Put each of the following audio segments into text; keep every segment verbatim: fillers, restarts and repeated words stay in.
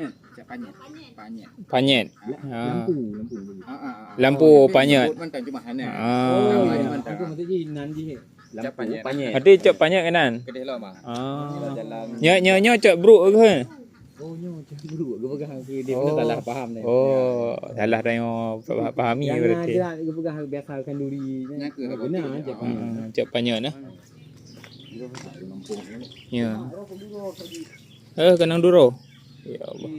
Cak panyet. Panyet. Panyet. Ah. Lampu, lampu. Ah, ah, ah. Lampu panyet. Sebut mantong cuma hana. Ah. Nama mantong. Aku maksud jih nan jih. Lampu panyet. Berarti cak panyet kan nan? Kedeh lom ah. Ah. Jalan. Nyo, nyo, nyo cak bruk ke? Oh, nyo cak bruk. Aku pegang aku dia salah paham ni. Oh, salah dah nyo pahami berarti. Jangan jelas aku pegang biasa kanduri. Benar cak panyet. Ah, cak panyet nah. Ya. Eh, kenang duro. Ya Allah.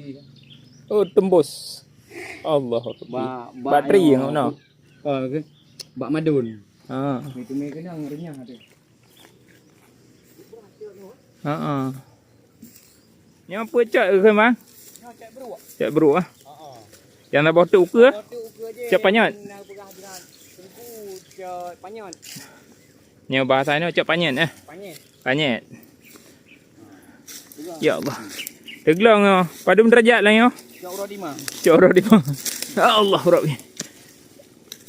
Oh, tembus. Allah. Ba-, ba-, bateri yang mana? Oh, okey. Bak madun. Ha. Itu mie kenang renyah tu. Ha ah. Nyoe peue cot ke, Bang? Nyoe cot bruk. Cot bruk ah. Ha ah. Yang dah botok ukeue ah? Botok ukeue je. Cot panyet. Nak peugah jiran. Tengku cot panyet. Nyoe bahasa nyoe cok panyet eh. Panyet. Panyet. Ya Allah. Teuglong nyoe. Padum derajat lah nyoe. Cok uroe lima. Cok uroe lima. Ya Allah Rabbi.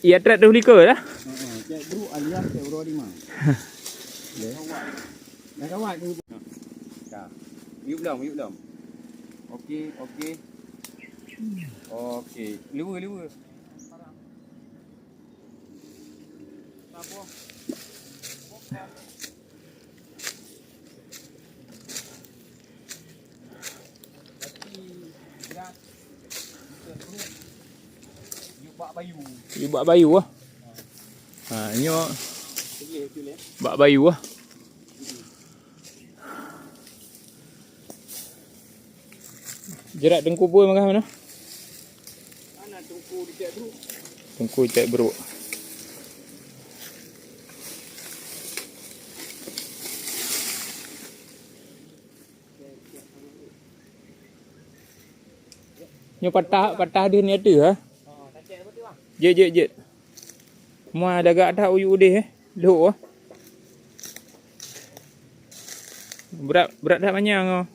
Iya trek tu lika dah. Heeh, cek bro alias cek uroe lima. Dah kawat tu. Dah. Yuk lom, yuk lom. Okey, okey. Okey, lua, lua. Yub bak bayu ah. Ha, nyoe bak bayu ah. Jerat teungku bui magah mana? Ana teungku dicek bruk. Teungku cek bruk. Nyoe patah, patah deuh ni ateuh ha? Jeuet, jeuet, jeuet. Mua lagak that u yub udeh eh. Lhok ah. Brat, brat that manyang oh.